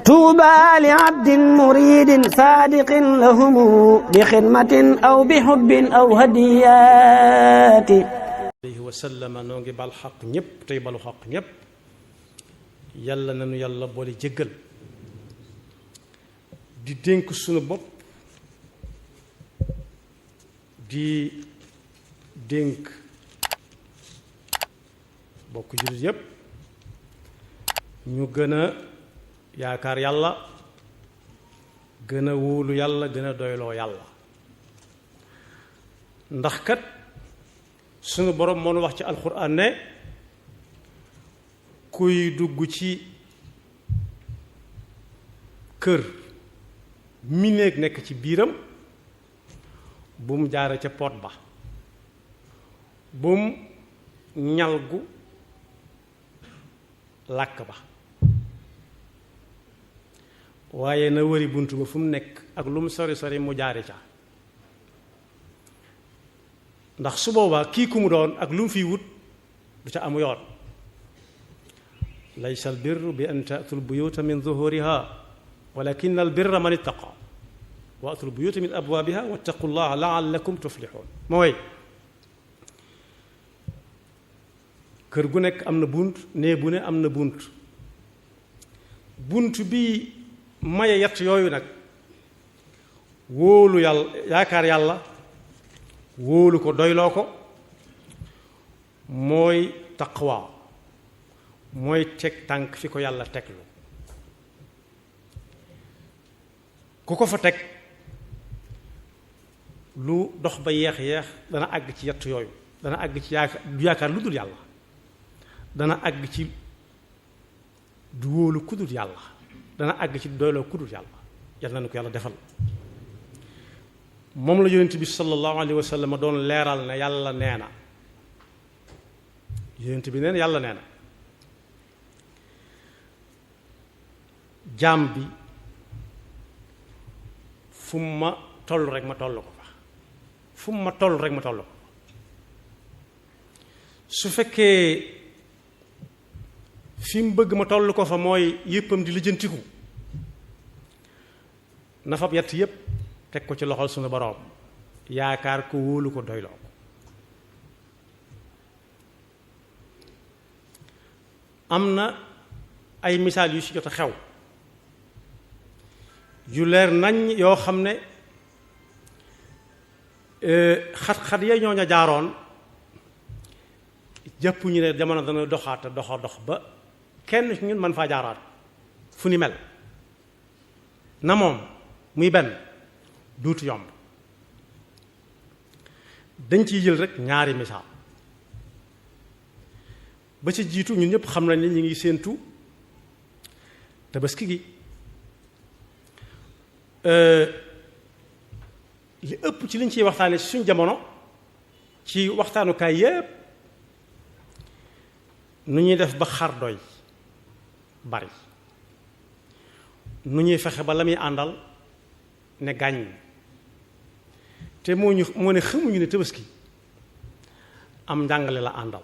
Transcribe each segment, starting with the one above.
طوبى لعبد مريد صادق لهم بخدمة أو بحب أو هديات عليه وسلم noo ngi bal xaq ñépp tey balu xaq ñépp yàlla nañu yàlla boole jéggal di dénk sunu bopp di dénk bokk jullit yépp ñu gën a yaakaar yàlla gën a wóolu yàlla gën a doyloo yàlla ndax kat sunu borom moo nu wax ci alxuraan ne kuy dugg ci kër mi néeg nekk ci biiram bu mu jaare ca pot ba bu mu ñalgu làkk ba waaye na wëri bunt ba fu mu nekk ak lu mu sori sori mu jaare ca ndax su boobaa kii ku mu doon ak lu mu fiy wut du ca amu yoon laysa al birru bi an ta'tul buyuta min zuhuriha walakin al birra man ittaqa wa atul buyuta min abwabiha wattaqu llaha la'allakum tuflihun mooy kër gu nekk am na bunt nee bu ne am na bunt bunt bi maye yett yooyu nag wóolu yàlla yaakaar yàlla wóolu ko doyloo ko mooy taqwa mooy teg tànk fi ko yàlla teglu ku ko fa teg lu dox ba yeex dana àgg ci yett yooyu dana àgg ci yaakaar lu dul yàlla dana àgg ci du wóolu ku dul yàlla dana àgg ci doyloo ku dul yàlla yàlla na ko yàlla defal moom la yonent bi sallallahu alayhi wa sallam doon leeral ne yàlla nee na yonent bi nee na yàlla nee na jaam bi fu mu ma toll rek ma toll ko fa fu mu ma toll rek ma toll ko su fekkee fi mu bëgg ma toll ko fa mooy yéppam di lijjantiku na fab yett yépp teg ko ci loxol sunu boroom yaakaar ko wóolu ko doyloo ko am na ay misaal yu ci jot a xew yu leer nañ yoo xam ne xat-xat ya ñoo ña jaaroon jàpp ñu ne jamono dana doxaata dox ba kenn ci ñun man faa jaaraat fu ni mel na moom muy benn duutu yomb dañ ciy jël rek ñaari misaal ba ci jiitu ñun ñëpp xam nañ ne ñu ngi séentu tabaski gi li ëpp ci liñ ciy waxtaane ci suñ jamono ci waxtaanukaay yépp nu ñuy def ba xar doy bari nu ñuy fexe ba la muy àndal ne gàññ te moo ne xamuñu ne tabaski am njàngale la àndal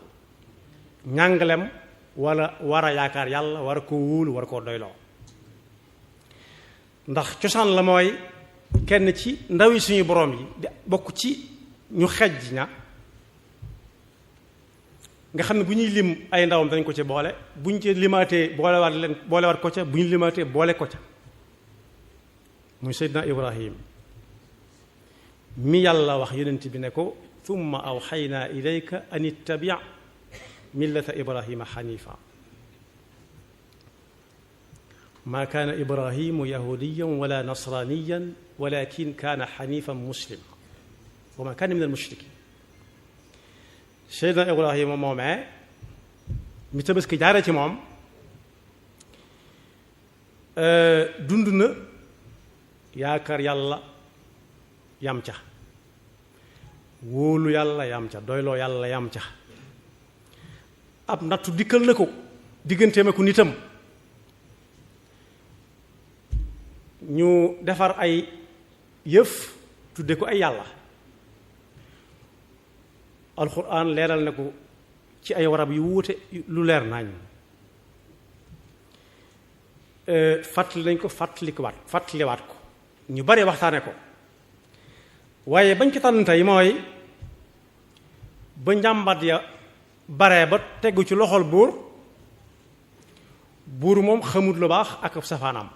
njàngalem wala war a yaakaar yàlla war a koo wóolu war a koo doyloo ndax cosaan la mooy kenn ci ndawi suñu boroom yi di bokk ci ñu xejj ña nga xam ne bu ñuy lim ay ndawam dañ ko ci boole bu ñu ci limaatee boolewaat ko ca bu ñu limaatee boole ko ca muy Seydina Ibrahim mi yàlla wax yonent bi ne ko thumma awxaynaa ilayka an ittabi' millata ibrahima xanifa maa kaana ibrahimu yahudiyan wala nasraniyan walakin kaana xanifan muslima wa maa kaana min almushrikin Seydina Ibrahima moomee mi tabaski jaare ci moom dund na yaakaar yàlla yam ca wóolu yàlla yam ca doyloo yàlla yam ca ab nattu dikkal na ko digganteem ak nitam ñu defar ay yëf tudde ko ay yàlla alxuraan leeral na ko ci ay warab yu wuute lu leer nañ fàttali nañ ko fàttaliwaat ko ñu bari waxtaane ko waaye bañ ko tànn tey mooy ba njàmbat ya bare ba tegu ci loxol buur moom xamut lu baax ak safaanam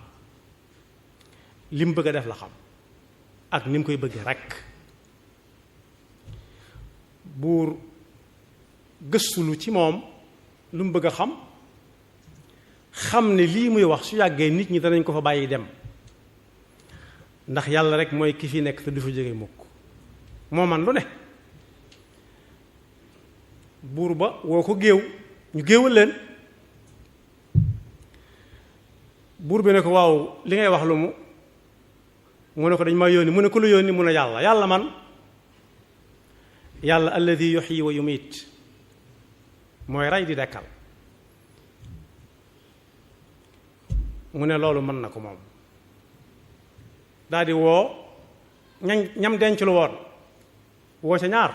li mu bëgg a def la xam ak ni mu koy bëggee rekk buur gëstulu ci moom lu mu bëgg a xam ne lii muy wax su yàggee nit ñi danañ ko fa bàyyi dem ndax yàlla rek mooy ki fi nekk te du fa jóge mukk moo man lu ne buur ba woo ko géew ñu géewal leen buur bi ne ko waaw li ngay wax lu mu ne ko dañ ma yónni mu ne ko lu yónni mu ne yàlla man yàlla alladi yuhyi wa yumiit mooy rey di dekkal mu ne loolu mën na ko moom daldi woo ñam denc lu woon woo ca ñaar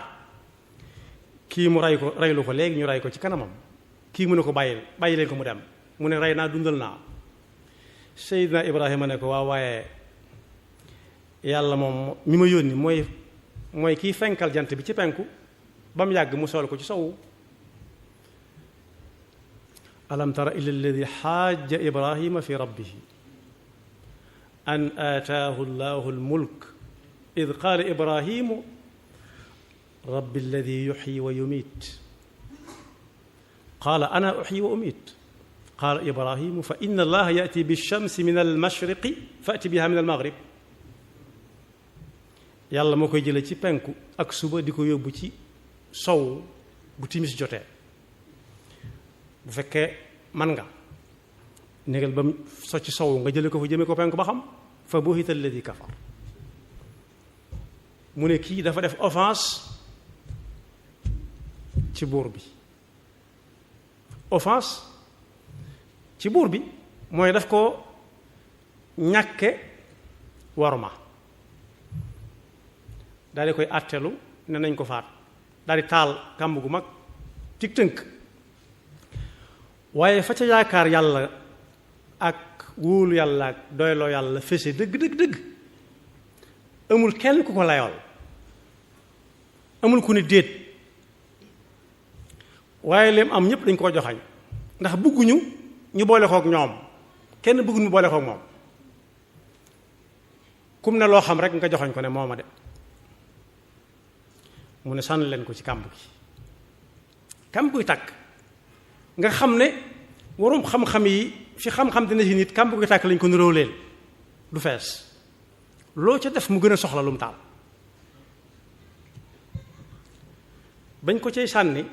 kii mu reylu ko léegi ñu rey ko ci kanamam kii mu ne ko bàyyi leen ko mu dem mu ne rey naa dundal naa Seydina Ibrahima ne ko waaw waaye yàlla moom mi ma yónni mooy kiy fenkal jant bi ci penku ba mu yàgg mu sol ko ci sowu alam tara ila alladi xaaja ibrahima fi rabbihi an aataahu llahu almulk id qaala ibrahimu rabbi alladi yuxyi wa yumiit qaala ana uxyi wa umiit qaala ibrahimu fa inna allaha yati bilchamsi min almashriqi fati biha min almaghrib yàlla moo koy jële ci penku ak suba di ko yóbbu ci sow bu timis jotee bu fekkee man nga négal ba mu socc sow nga jële ko fa jëme ko penku ba xam fa buhita alladi kafar mu ne kii dafa def offense ci buur bi offense ci buur bi mooy daf ko ñàkke worma daal di koy àttelu ne nañ ko faat daal di taal kàmb gu mag ci tënk waaye fa ca yaakaar yàlla ak wóolu yàlla ak doyloo yàlla fese dëgg amul kenn ku ko layool amul ku ne déet waaye lim am ñépp dañ koo joxañ ndax bëgguñu ñu boole kook ñoom kenn bëgguñu ñu boole kook moom kum ne loo xam rek nga joxañ ko ne mooma de mu ne sànni leen ko ci kàmb gi kàmb guy tàkk nga xam ne waroom xam-xam yi fi xam-xam dina si nit kàmb guy tàkk lañ ko niróo leen du fees loo ca def mu gën a soxla lu mu taal bañ ko cay sànni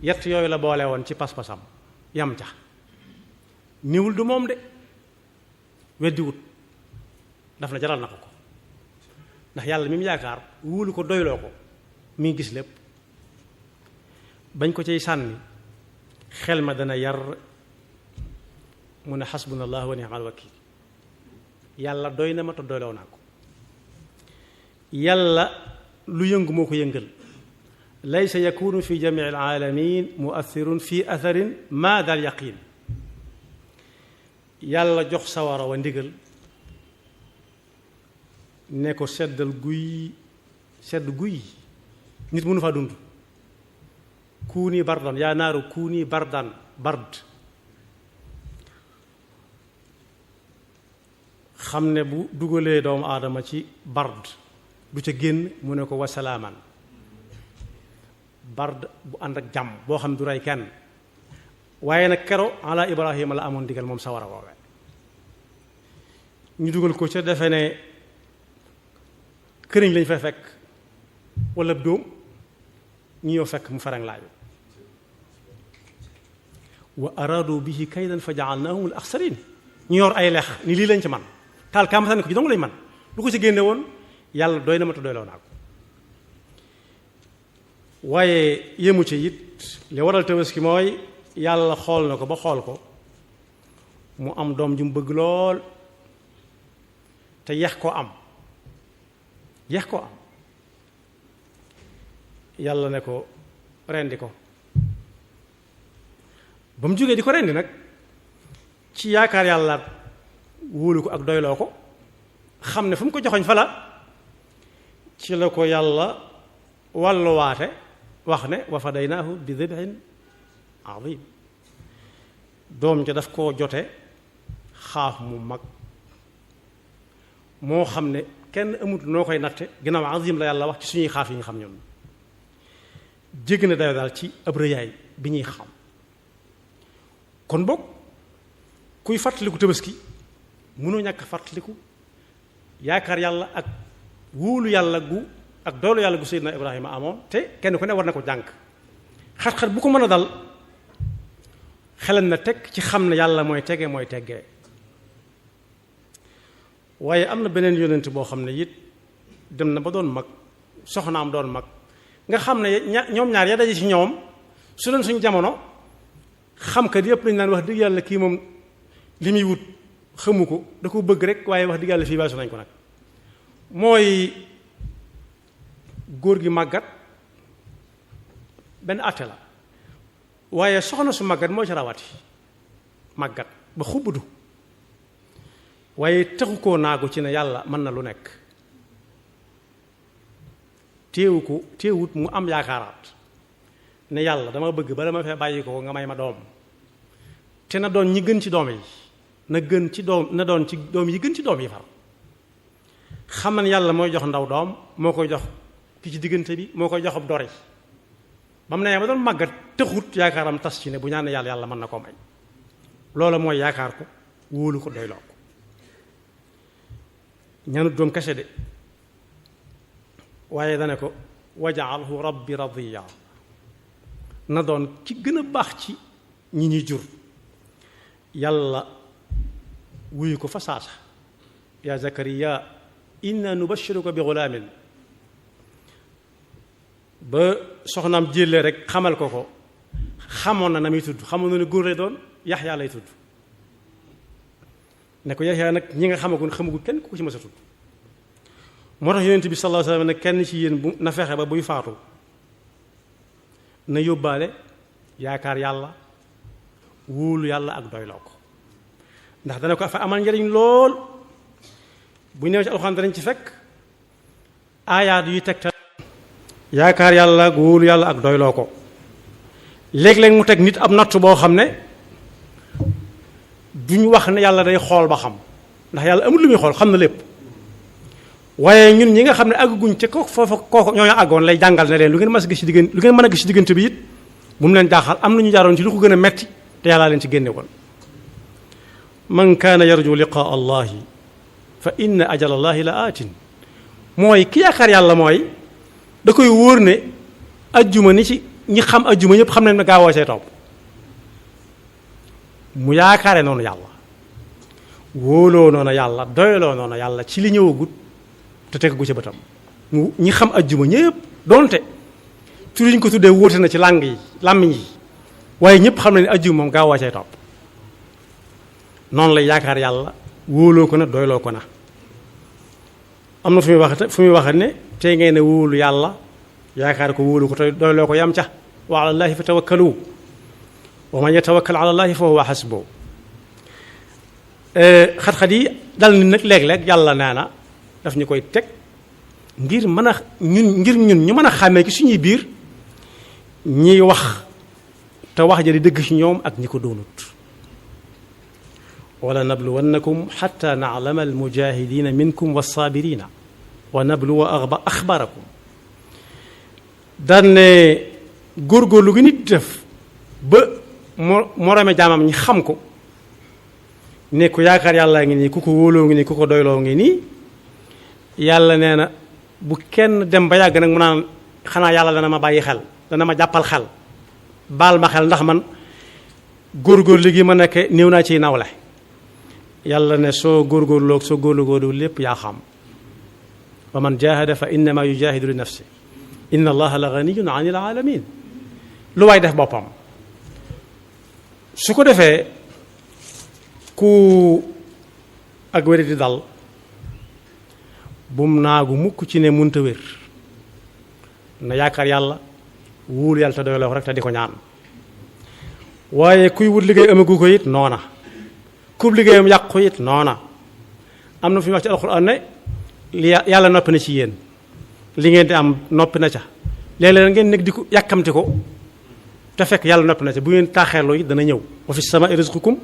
yett yooyu la boole woon ci pas-pasam yam ca niwul du moom de weddiwut daf na jaral na ko ndax yàlla mi mu yaakaar wóolu ko doyloo ko mi ngi gis lépp bañ ko cay sànni xel ma dana yar mu ne xasbunallahu wa ni'mal wakil yàlla doy na ma te doyloo naa ko yàlla lu yëngu moo ko yëngal laysa yakunu fi jamii alaalamin muathirun fi atharin ma dal yaqin yàlla jox sawara wa ndigal ne ko sedd guy nit mënu faa dund kuuni bardan yaa naaru kuuni bard xam ne bu dugalee doomu aadama ci bard du ca génn mu ne ko wasalaaman bard bu ànd ak jàmm boo xam ne du rey kenn waaye nag kero ala ibrahima la amoon digal moom sawara woowee ñu dugal ko ca defe ne këriñ lañ fay fekk wala dóom ñu ñëw fekk mu farang laaju wa aradu bihi kaydan fa ja'alnahum al axsarin ñu yor ay lex ni lii lañ ci man taal kaamatan ko ci dong lañ man lu ko ci génne woon yàlla doy na ma te doyloo naa ko waaye yemu ci it li waral tabaski mooy yàlla xool na ko ba xool ko mu am doom ju mu bëgg lool te yeex koo am yàlla ne ko rendi ko ba mu jógee di ko rendi nag ci yaakaar yàlla wóolu ko ak doyloo ko xam ne fu mu ko joxoñ fa la ci la ko yàlla wàlluwaate wax ne wa fadaynaahu bi dibhin azim doom ja daf koo jote xaaf mu mag moo xam ne kenn amut noo koy natte ginnaaw azim la yàlla wax ci suñuy xaaf yi ñu xam ñoom jégg na dayo daal ci ab rëyaay bi ñuy xam kon boog kuy fàttaliku tabaski mënoo ñàkk fàttaliku yaakaar yàlla ak wóolu yàlla gu ak doolu yàlla gu Seydina Ibrahima amoon te kenn ku ne war na ko jànk xat-xat bu ko mën a dal xelam na teg ci xam ne yàlla mooy tege mooy teggee waaye am na beneen yonent boo xam ne it dem na ba doon mag soxnaam doon mag nga xam ne ñoom ñaar ya daje ci ñoom su doon suñu jamono xam kat yëpp lañu naan wax dëgg yàlla kii moom li muy wut xamu ko da ko bëgg rek waaye wax dëgg yàlla fii waasu nañ ko nag mooy góor gi màggat benn àtte la waaye soxna su màggat moo ci rawati màggat ba xubbudu waaye taxu koo naagu ci ne yàlla mën na lu nekk téewut mu am yaakaaraat ne yàlla dama bëgg bala ma fee bàyyi ko nga may ma doom te na doon ñi gën ci doom yi na doon ci doom yi gën ci doom yi far xam na yàlla mooy jox ndaw doom moo koy jox ki ci diggante bi moo koy jox ab dori ba mu ne ba doon màggat taxut yaakaaram tas ci ne bu ñaan yàlla yàlla mën na koo may loola mooy yaakaar ko wóolu ko doyloo ko ñaanut doom kese de waaye dane ko wajaalhu rabbi radiya na doon ci gën a baax ci ñi ñuy jur yàlla wuyu ko fa saasa yaa zakariya inna nubashiruka bi gulaamin ba soxnaam jëlee rek xamal ko xamoon na muy tudd xamoon na ne góor lay doon yaxyaa lay tudd ne ko yaxyaa nag ñi nga xamagul kenn ku ci mës a tudd moo tax yonent bi sallallahu alayhi wasallam ne kenn ci yéen bu na fexe ba buy faatu na yóbbaale yaakaar yàlla wóolu yàlla ak doyloo ko ndax dana ko fa amal njariñ lool bu ñëw ci alxuraan danañ ci fekk aayaat yuy tegtal yaakaar yàlla ak wóolu yàlla ak doyloo ko léeg-léeg mu teg nit ab natt boo xam ne duñ wax ne yàlla day xool ba xam ndax yàlla amul lu muy xool xam na lépp waaye ñun ñi nga xam ne àgguñ ca kooku ñooñu àggoon lay jàngal ne leen lu ngeen mën a gis ci diggante bi it bu mu leen jaaxal am na ñu jaaroon ci lu ko gën a metti te yàllaa leen ci génne woon man kaana yarju liqaa allahi fa inna ajala allahi la aatin mooy ki yaakaar yàlla mooy da koy wóor ne ajjuma ni ci ñi xam ajjuma ñëpp xam nañ ne gaawoo see topp mu yaakaare noonu yàlla wóoloo noonu yàlla doyloo noonu yàlla ci li ñëwagut te teg gu ci bëtam mu ñi xam ajjuma ñëpp donte tur yi ñu ko tuddee wóote na ci làmmiñ yi waaye ñëpp xam nañ ne ajjuma moom gaawoo see topp noonu lay yaakaar yàlla wóoloo ko na doyloo ko na am na fu muy waxe ne tey ngeen ne wóolu yàlla yaakaar ko wóolu ko te doyloo ko yam ca wa ala llaahi fa tawakkalu wa man yatawakkal ala llaahi fa huwa hasbuh xat-xat yi dal ni nag léeg-léeg yàlla nee na daf ñu koy teg ngir ñun ñu mën a xàmmee ci suñuy biir ñiy wax te wax ja di dëgg ci ñoom ak ñi ko doonut wala nabluwannakum xatta na'lama almujahidina minkum wassaabirina wa nabluwa axbarakum daan ne góorgóorlu gi nit def ba morome jaamam ñi xam ko ne ku yaakaar yàllaa ngi nii ku ko wóoloo ngi nii ku ko doyloo ngi nii yàlla nee na bu kenn dem ba yàgg nag mu naan xanaa yàlla dana ma bàyyi xel dana ma jàppal xel baal ma xel ndax man góorgóorlu gi ma nekk néew naa ciy nawle yàlla ne soo góorgóorloog soo góorgóorlu lépp yaa xam wa man jahada fa innama yujahidu li nafsi inna allaha la ganiyun anil alamin lu waay def boppam su ko defee ku ak wéri di dal bum naagu mukk ci ne munta wér na yaakaar yàlla wóolu yàlla te doyloo rek te di ko ñaan waaye kuy wut liggéey amagu ko it noona kub liggéeyam yàqu it noona am na fu ñu wax ci alxuraan ne yàlla noppi na ci yéen li ngeen di am noppi na ca léeg-léeg ngeen nekk di ko yàkkamti ko te fekk yàlla noppi na ca bu ngeen taaxeeloo it dana ñëw wa fi samaa'i rizqukum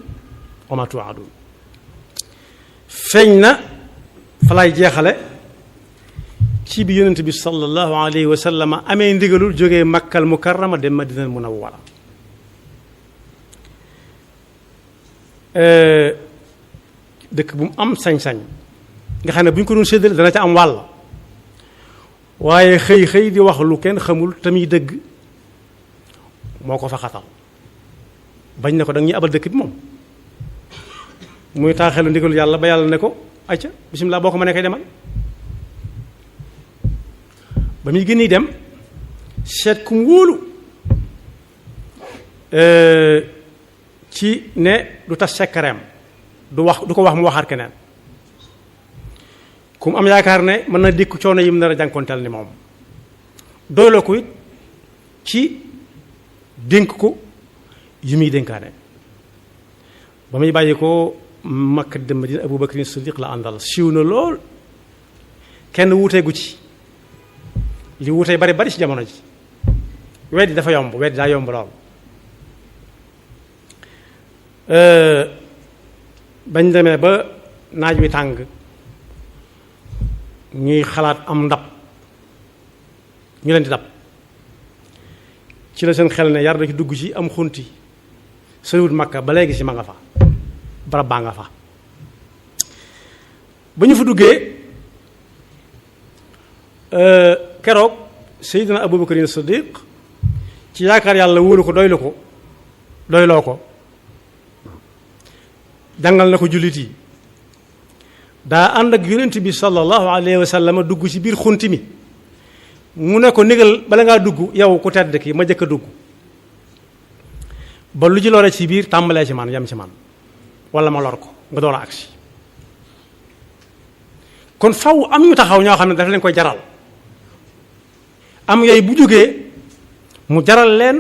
wa maa tuu'aduun feeñ na fa lay jeexale ci bi yonent bi sallallahu alayhi wa sallam amee ndigalul jógee Makkal Mukarrama dem Madinal Munawwara dëkk bu mu am sañ-sañ nga xam ne bu ñu ko doon séddale dana ca am wàll waaye xëy di wax lu kenn xamul tamit dëgg moo ko fa xatal bañ ne ko da nga ñuy abal dëkk bi moom muy taaxelu ndigalu yàlla ba yàlla ne ko acca bisimilah boo ko mënee koy demal ba muy gën dem seet ku mu wóolu ci ne du tas sekkareem du ko wax mu waxaat keneen ku mu am yaakaar ne mën na dékku coono yi mu nar a jànkonteel ni moom doyloo ko it ci dénk ko yu muy dénkaane ba muy bàyyi ko Makka dem Madina Abu Bakrin Siddiq la àndal siiw na lool kenn wuuteegu ci li wuutee bari ci jamono ji weddi dafa yomb weddi daa yomb lool bañ demee ba naaj wi tàng ñuy xalaat am ndab ñu leen di dab ci la seen xel ne yar da ci dugg ci am xunti soriwut Makka ba léegi si ma nga fa barab baa nga fa ba ñu fa duggee keroog Seydina Abu Bakrin Siddiq ci yaakaar yàlla wóolu ko doyloo ko jàngal na ko jullit yi daa ànd ak yonent bi sallallahu alayhi wa sallam dugg ci biir xunti mi mu ne ko négal bala ngaa dugg yow ku tedd ki ma jëkk a dugg ba lu ci lore ci biir tàmbalee ci man yem ci man wala ma lor ko nga door a agsi kon faw am ñu taxaw ñoo xam ne dafa leen koy jaral am yooyu bu jógee mu jaral leen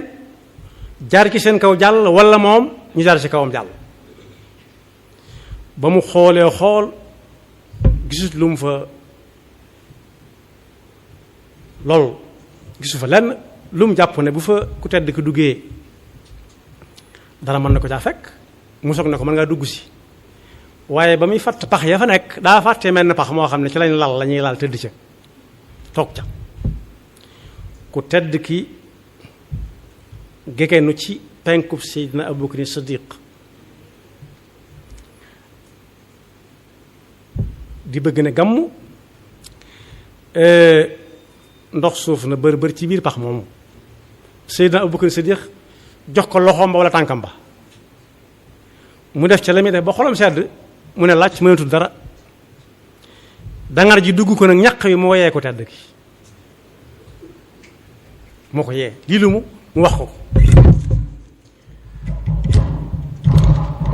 jaar ci seen kaw jàll wala moom ñu jaar ci kawam jàll ba mu xoolee xool gisut lu mu fa loolu gisu fa lenn lu mu jàpp ne bu fa ku tedd ki duggee dara mën na ko caa fekk mu soog ne ko mën ngaa dugg si waaye ba muy fatt pax ya fa nekk daa fàtte mel na pax moo xam ne ci lañ lal la ñuy laal tëdd ca toog ca ku tedd ki gegenu ci penkub Seydina Abu Bakr Siddiq di bëgg ne gàmmu ndox suuf na bër ci biir pax moomu Seydina Abu Bakr Siddiq jox ko loxoom ba wala tànkam ba mu def ca la muy def ba xolam sedd mu ne laaj mënatul dara dangar ji dugg ko nag ñaq wi moo yee ko tedd ki moo ko yee lii lu mu wax ko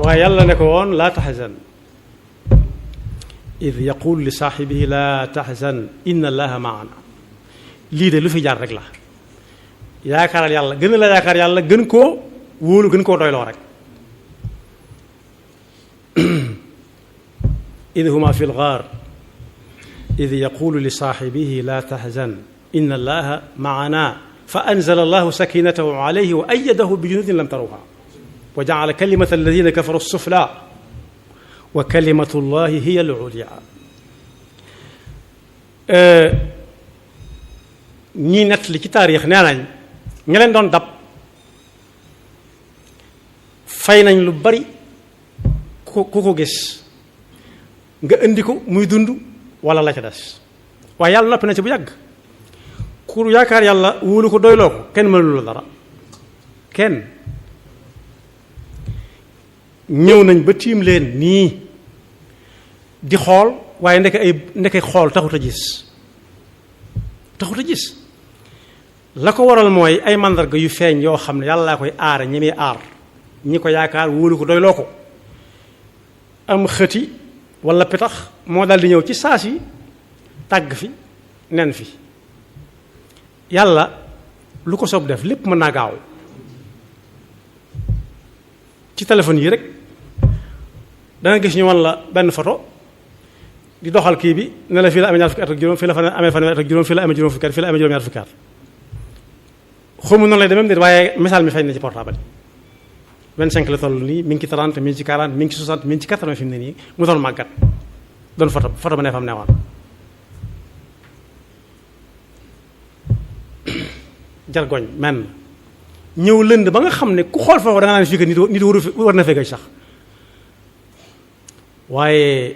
waaye yàlla ne ko woon laa taxzan id yaqul li saaxibihi laa taxzan inna allaha maana lii de lu fi jaar rek la yaakaaral yàlla gën a la yaakaar yàlla gën koo wóolu gën koo doyloo rek id huma fi lgaar id yaqulu li saaxibihi laa taxzan inna allaha maana fa anzala allahu sakinatahu alayhi wa ayyadahu bi junudin lam taruha wa ja'ala kalimata alladina kafaru sufla wa kalimatu llahi hiya al-ulya ñii nett li ci taarix nee nañ ña leen doon dab fay nañ lu bari ku ko gis nga indi ko muy dund wala la ca des waaye yàlla noppi na ci bu yàgg ku yaakaar yàlla wóolu ko doyloo ko kenn mënul la dara kenn ñëw nañ ba tiim leen nii di xool waaye ndeke xool taxut a gis la ko waral mooy ay mandarga yu feeñ yoo xam ne yàlla laa koy aare ñi muy aar ñi ko yaakaar wóolu ko doyloo ko am xëti wala pitax moo dal di ñëw ci saas yi tàgg fi nen fi yàlla lu ko soob def lépp mën naa gaaw ci téléphone yi rek da nga gis ñu wan la benn photo di doxal kii bi ne la fii la amee ñaar fukki at ak juróom fii la amee fanweer at ak juróom fii la amee juróom fukki at fii la amee juróom ñaar fukki at xamu noonu lay demee déet waaye misaal mi feeñ na ci portable 25 la toll nii mi ngi ci 30 mi ngi ci 40 mi ngi ci 60 mi ngi ci 80 fi mu ne nii mu doon màggat doon photo ba ne fam newoon jargoñ men ñëw lënd ba nga xam ne ku xool foofu da nga naan fii que nit war na fekk sax waaye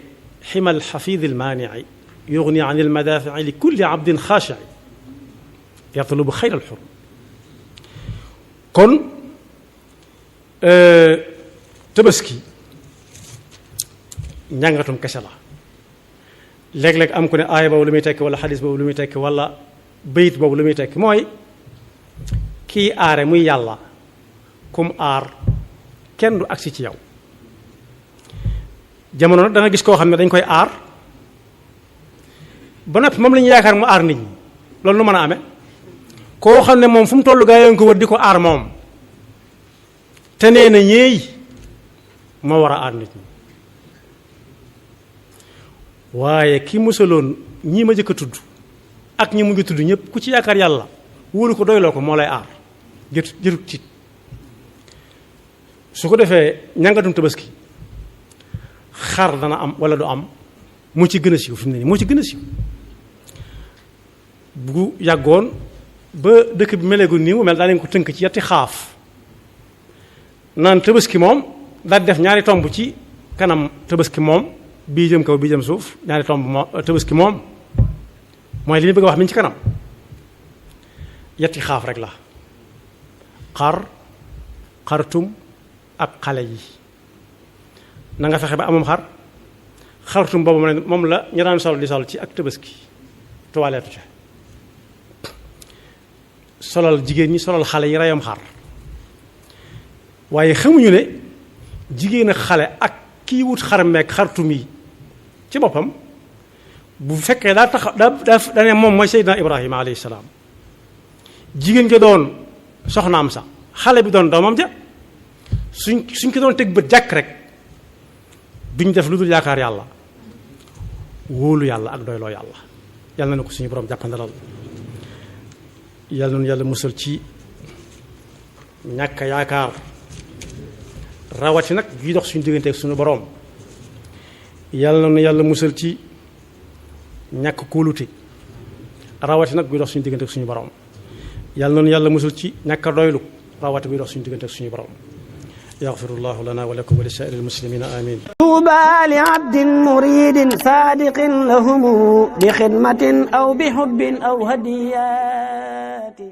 ximal xafid almaanii yugni an almadafii li kulli abdin xaashi yatlubu xayr alxurum kon tabaski njàngatum kese la léeg-léeg am ku ne aaya boobu lu muy tekki wala xadis boobu lu muy tekki wala bayit boobu lu muy tekki mooy kii aare muy yàlla kum aar kenn du agsi ci yow jamono nag da nga gis koo xam ne dañ koy aar ba noppi moom la ñu yaakaar mu aar nit ñi loolu nu mën a amee koo xam ne moom fu mu tollu gaa yi ko wër di ko aar moom te nee na ñeey moo war a aar nit ñi waaye ki musaloon ñii ma jëkk a tudd ak ñi mu ngi tudd ñëpp ku ci yaakaar yàlla wóolu ko doyloo ko moo lay aar jërut tiit su ko defee ñangatum tabaski xar dana am wala du am moo ci gën a siiw fi mu ne nii moo ci gën a siiw bu yàggoon ba dëkk bi meleegu nii mu mel daa leen ko tënk ci yetti xaaf naan tabaski moom daal def ñaari tomb ci kanam tabaski moom bii jëm kaw bii jëm suuf ñaari tomb moo tabaski moom mooy li ñu bëgg a wax mi ngi ci kanam yetti xaaf rek la xartum ak xale yi na nga fexe ba amum xartum boobu moom la ñu daan sol di sol ci ak tabaski toilette ca solal jigéen ñi solal xale yi reyam xar waaye xamuñu ne jigéen ak xale ak kii wut xar meek xartum yi ci boppam bu fekkee daa tax daa ne moom mooy Seydina Ibrahima alayhi salaam jigéen ja doon soxnaam sax xale bi doon doomam ja suñ ko doon teg bët jàkk rek duñ def lu dul yaakaar yàlla wóolu yàlla ak doyloo yàlla yàlla na ko suñu borom jàppandalal yàlla noonu yàlla musal ci ñàkk yaakaar rawati nag gi dox suñu diggante ak suñu borom yàlla noonu yàlla musal ci ñàkk kóolute rawati nag guy dox suñu diggante ak suñu borom yàlla noonu yàlla musal ci ñàkk a doylu rawati guy dox suñu diggante ak suñu borom yaxfirullahu lana wa lakum wa li saa'iril muslimina amin tuuba li abdin muridin sadiqin lahumu bi xidmatin aw bi hubbin aw hadiyati